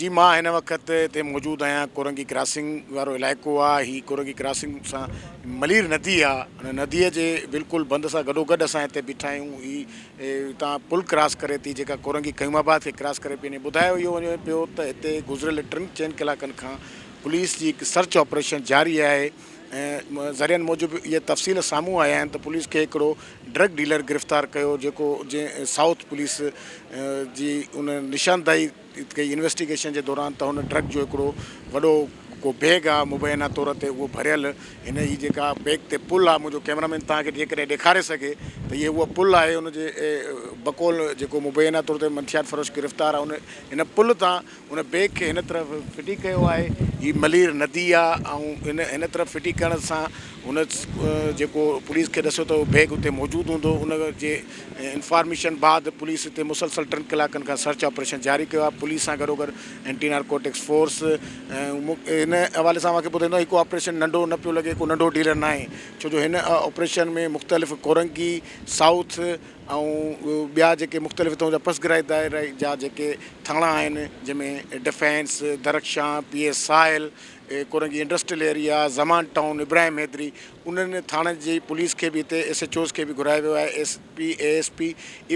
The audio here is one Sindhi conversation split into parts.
جي مان هن وقت هتي موجود آهيان ڪورنگي ڪراسنگ وارو علائقو آ هي ڪورنگي ڪراسنگ سان ملير ندي آ ان ندي جي بلڪل بند سان گڏو گڏ اسان هتي بيٺا آهيون هي هتان پل ڪراس ڪري ٿي جيڪا ڪورنگي قيوم آباد کي ڪراس ڪري پئي وڃي ٻڌايو اهو وڃي پيو ته هتي گذريل ٽن چئن ڪلاڪن کان پوليس جي هڪ سرچ آپريشن جاري آهي ۽ ذريعن موجب اهي تفصيل سامهون آيا آهن ته پوليس کي هڪڙو ڊرگ ڊيلر گرفتار ڪيو جيڪو جنهن سائوٿ پوليس جي ان نشاندهي ڪئي انويسٽيگيشن جي دوران ته هن ڊرگ جو هڪڙو وڏو ڪو بيگ آ مبينا طور تي اهو ڀريل هن هي جيڪا بيگ تي پل آ منهنجو ڪيمرا مين توهان کي جيڪڏهن ڏيکاري سگهي ته هي اها پل آهي ان جي بقول جيڪو مبينا طور تي منشيات فروش گرفتار آ ان هن پل تان ان بيگ کي هن طرف ڦٽي ڪيو آهي. هي ملير ندي آ ۽ ان هن طرف ڦٽي ڪرڻ سان هن جيڪو پوليس کي ڏسيو ته اهو بيگ اتي موجود هوندو ان جي انفارميشن بعد پوليس هتي مسلسل ٽن ڪلاڪن کان سرچ آپريشن جاري ڪيو آهي پوليس سان گڏوگڏ اينٽي نارڪوٽڪس فورس ۽ هن حوالي سان اوهان کي ٻڌائيندو هي ڪو آپريشن ننڍو نه پيو لڳي ڪو ننڍو ڊيلر ناهي ڇو جو هن آپريشن ۾ مختلف ڪورنگي سائوٿ ۽ ٻيا جيڪي مختلف اتان جا پسگرائي دائري جا جيڪي ٿاڻا آهن جنهن ۾ defence, Darakhshan, P S Sahil, Korangi industrial area, Zaman town, Ibrahim Haideri انهن ٿاڻن جي پوليس کي به هتي ايس ايڇ اوز کي به گهرايو ويو آهي S P A S P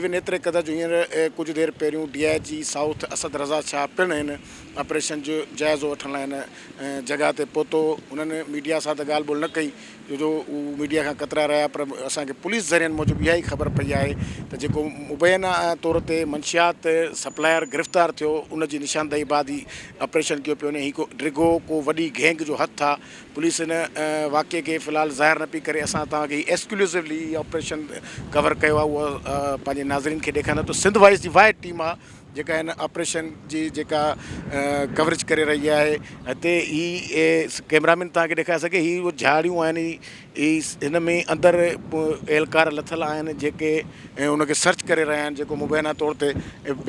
even ايتري قدر جو هينئر ڪجهه دير پهريون D I G south Asad Raza Shah پڻ هن آپريشن جو جائزو وٺڻ لاء هن جڳهه تي پهتو انهن ميڊيا سان ته ڳالهه ٻولهه نه ڪئي ڇو جو هو ميڊيا کان قطرا رهيا پر اسان کي پوليس ذريعن موجب اها ئي خبر پئي آهي ته جيڪو مبينا طور تي منشيات سپلائر گرفتار ٿيو ان جي نشاندهي بعد هي آپريشن ڪيو پيو وڃي هي ڪو ڊگهو ڪو وڏي گينگ جو هٿ آ پوليس ان واقعي کي في الحال ظاهر نه پئي ڪري اسان توهان کي هي ايڪسڪلوسولي هي آپريشن ڪور ڪيو آهي اهو پنهنجي ناظرين کي ڏيکاريان ٿو سنڌ وائس جي واحد ٽيم آ جيڪا هن آپريشن جي جيڪا ڪوريج ڪري رهي آهي هتي هي ڪيمرا مين توهان کي ڏيکاري سگهي هي اهي جهاڙيون آهن هي هن ۾ اندر اهلڪار لٿل آهن جيڪي ان کي سرچ ڪري رهيا آهن جيڪو مبينا طور تي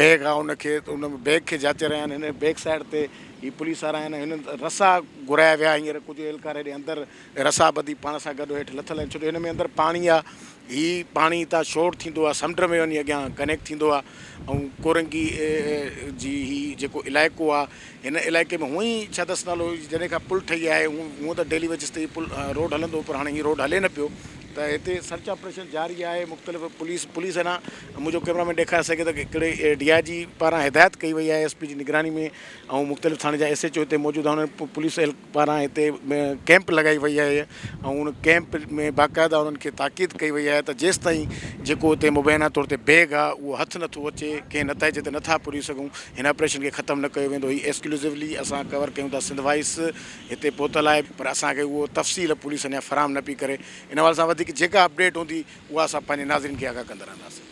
بيگ آهي ان کي ان بيگ کي جاچي رهيا آهن هن بيڪ سائيڊ تي هي پوليس وارا آهن هن رسا گهرايا ويا هينئر ڪجهه اهلڪار هيڏي اندر رسا ٻڌي پاڻ سان گڏ هيٺ لٿل آهن ڇو جو هن ۾ اندر پاڻي آهي هي پاڻي هتان شورٽ ٿيندو آهي سمنڊ ۾ وڃي اڳيان ڪنيڪٽ ٿيندو آهي ۽ ڪورنگي جي هي جيڪو علائقو آهي هن علائقي ۾ هونئن ئي ڇا اٿس نالو جڏهن کان پل ٺهي آهي هونئن ته ڊيلي ويجز تي هي پل روڊ هلندو هو پر هاڻي هي روڊ هلي نه پيو ته هتي سرچ آپريشن جاري آهي مختلف پوليس پوليس اڃا منهنجو ڪيمرا مين ڏيکاري سگهي ته هڪڙي ڊي I جي پاران هدايت ڪئي وئي آهي ايس پي جي نگراني ۾ ۽ مختلف ٿاڻي جا ايس ايڇ او هتي موجود آهن پوليس پاران هتي ڪئمپ لڳائي وئي آهي ۽ ان ڪئمپ ۾ باقاعده انهن کي تاڪيد ڪئي وئي آهي ته جيستائين جيڪو هتي مبينا طور تي بيگ آهي اهو هٿ نٿو اچي ڪنهن نتائج تي نٿا پڄي سگهون هن آپريشن کي ختم نه ڪيو ويندو هي ايڪسڪلوزولي اسان ڪور ڪيون ٿا سنڌ وائس هتي پهتل آهي پر اسان کي اهو تفصيل پوليس اڃا فراهم نه پئي ڪري ان حوالي سان وڌيڪ جيڪا اپڊيٽ هوندي اها اسان پنهنجي ناظرين کي آگاهه ڪندا رهنداسين.